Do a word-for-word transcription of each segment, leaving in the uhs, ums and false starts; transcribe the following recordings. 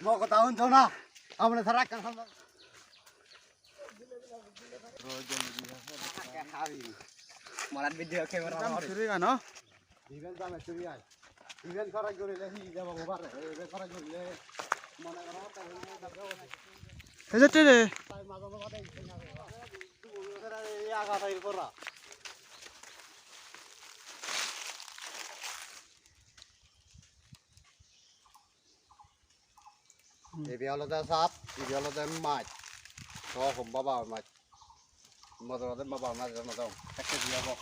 Mo kotha huncho na? Amne sara ekkan ham. Marat video camera. Ekdom suri gano. Iben jame suri ai. Iben khoroj gorile hi jabo bare? Iben khoroj gorile mone goro. Ejette re. Ibe olode sap, ibe olode mach. To hom baba mach. Modor olode baba mach, modor. Ekko diye bo.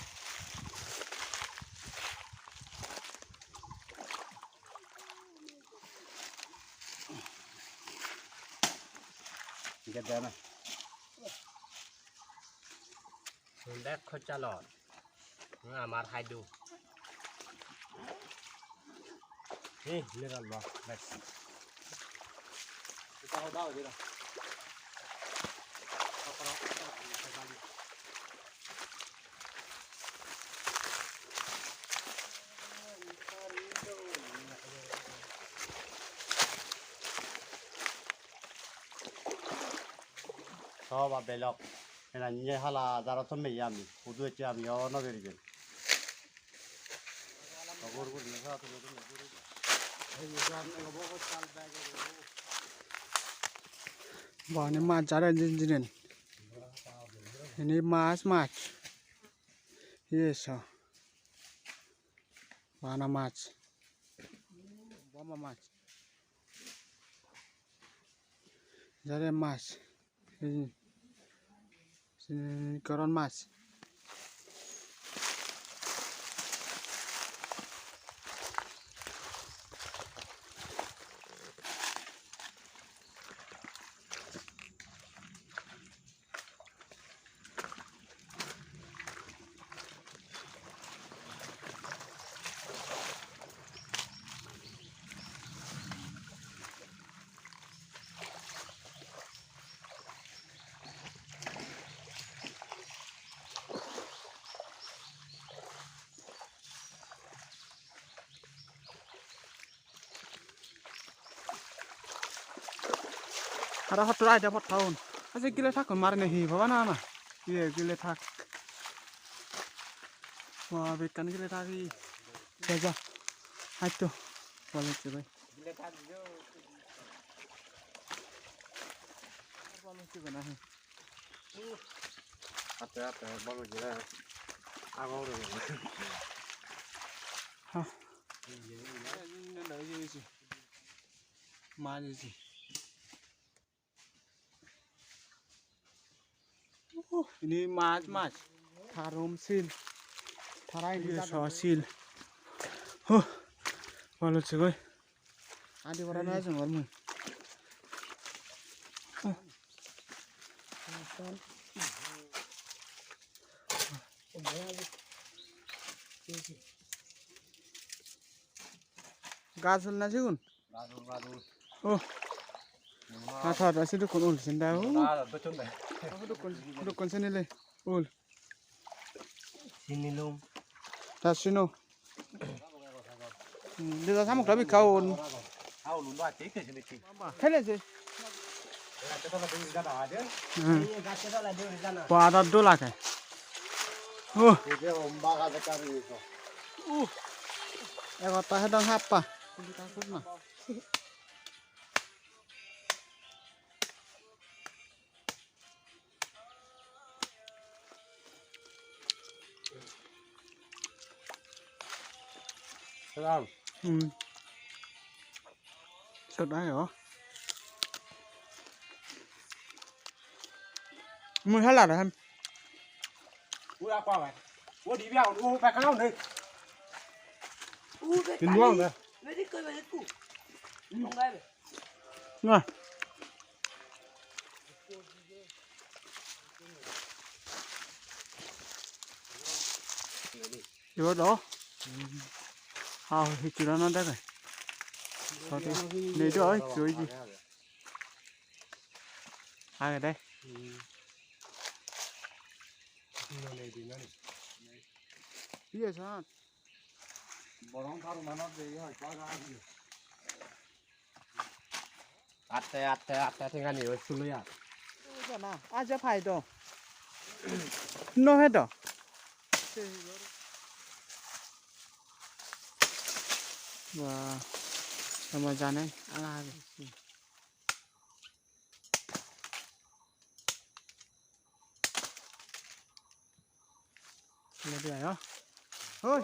Ibe dena. Sunde khochalot. Amar haidu. Hi, mineral water. Bes. Sob belok. Ena nye hala jaro somme ami. Hudu ecche ami o no beriben. Bani mach jare jin jinen. Ini mach, mach. Iye so. Bana mach. Bana mach. Jare mach. Ei, sini koron mach. Aro hottur aide pottun. Aje gile thakkun marine hi baba na na. Iye gile thak. Wa bekkan gile thak hi. Ja ja. Haitto. Bol hocche bhai. Bol hocche bana hi. Atte atte bol hocche. Ago ro. Ha. Maj isi. Uh, ini maj, maj. Tarum sil. Tara ini. Iye so sil. Huh. Bol hocche goi. Adi bora na jongol mui. Huh. Gaj hul na sigun? Gaj hul, gaj hul. Oh. Mama. Ha, ha, ha, sidu kun ul sinda, oh. Gaj hul, beton dai. Dukkun, dukkun sinile. Ul. Sinilung. Ta sino. Hmm, dida samuk tabi kaun. Kaun undo ate ke sini ki. Hele je. Hmm. Pada dol age. Uh. Uh. Egotta hedong happa. Salam. Hmm. Sot ayo. Mui hala da hem. Ura kwa wa. Wo di bia wo pa ka ne. Hindu ang da. Na. Ibo do. Ah, hichura no dege. Sode. Nei do, oi, oi, oi. Age de. Iye san. Borong karu manot de, iye, karu age. Atte, atte, atte, thengani oi sulo ya. Jana, aja pai do. No he do. Wah, sama jane, ala. Lodi ayo. Hoi.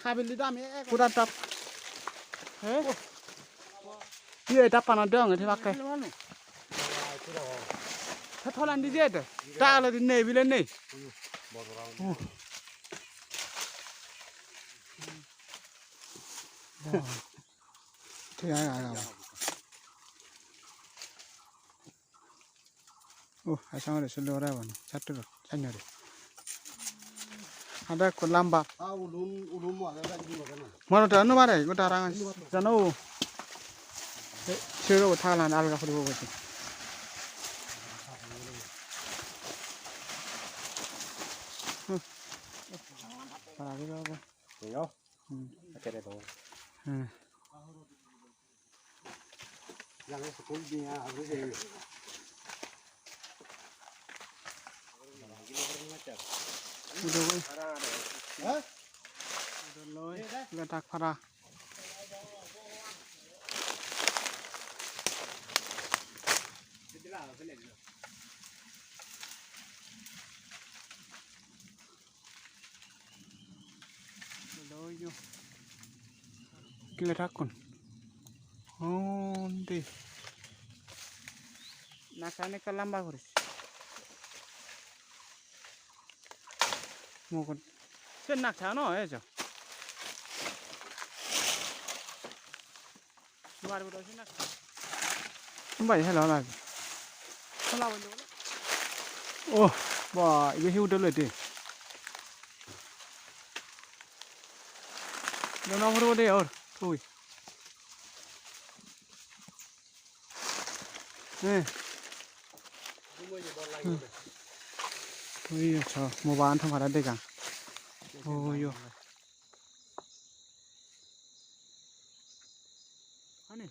Habili do ami ek kuda tap. He? Iye tap pana dong, ethi bakke. He tholan di je de. Ta le di nei bile nei. Thik age, age, age. Oh, ai sangore sulu ore bani, chattur, chanyore. Ada ekko lamba. Ah, ulun, ulun mo age, age, age, age. Moro ta no mare, gota rang, jano. Eh, sero thalan alga puribo gochi. Hmm. Para dilo go. Yo. Hmm. Akere do. Hmm. Udo goi. Udo loi, ledak para. Hello, yo. Kile thakkun. Undi. Naksan ekka lamba goris. Mugun. Se naksa no, ejo. Bai, hello, hello. Hello, hello. Oh, ba, ibe hi udel ete. Dona puribo de or, tui. Eh. Hmm. Ui, so, mo bagan thong hara degang. Oh, yo. Ani.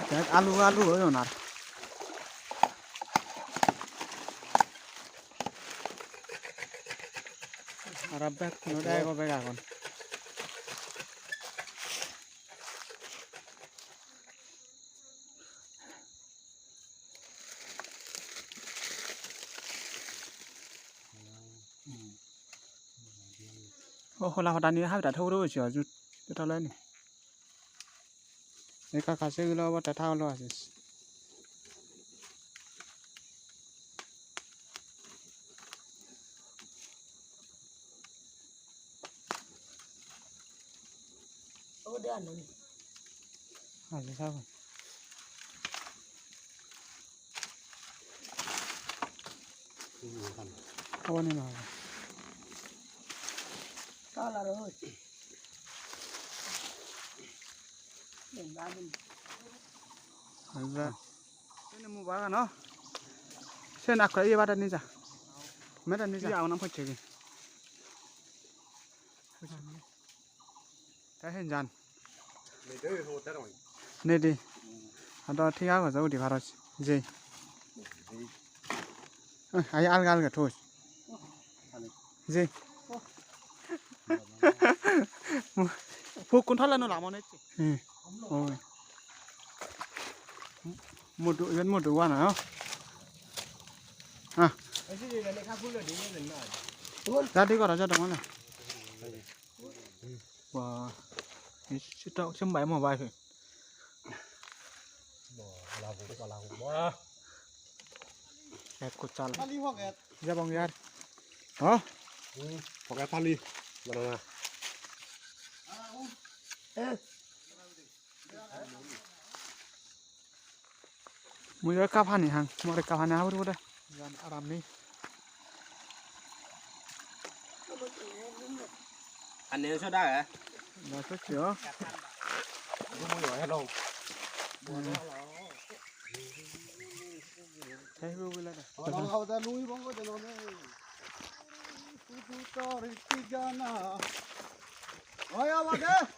Bek alu, alu oyon ar. Aro bek kuno dego bek agon. O hola hodani habita thoguro oiche ojut. Toleni. Ekka kase gilo obo te thagolo asis. Aje sabo. Hobor nei no. Aja. Ene mo bagan o. Sen akko iye bada nija. Meda nija. Iya, onam pocche gi. Te hen jan. Nedi. Ado thik age, udi paros. Jei. Eh, ai alga alga thos. Jei. Pukkun thole no lamone. Hmm. Oh. Modu, iben modu gana, no? Ah. Dadi gora jadong ole. Wah, isi to sembai mo bai. Wah. Ek kuchal. Jabong yar. Ho? Hmm, pocket thali. Banana. Eh. Mui ekka pani hang, mor ekka pani ha puribo de. Iyan aram nei. Ani soda, eh? Na sochi o. Hello. Hello, hello. Hello, hello. tor thigana. Oi, obode.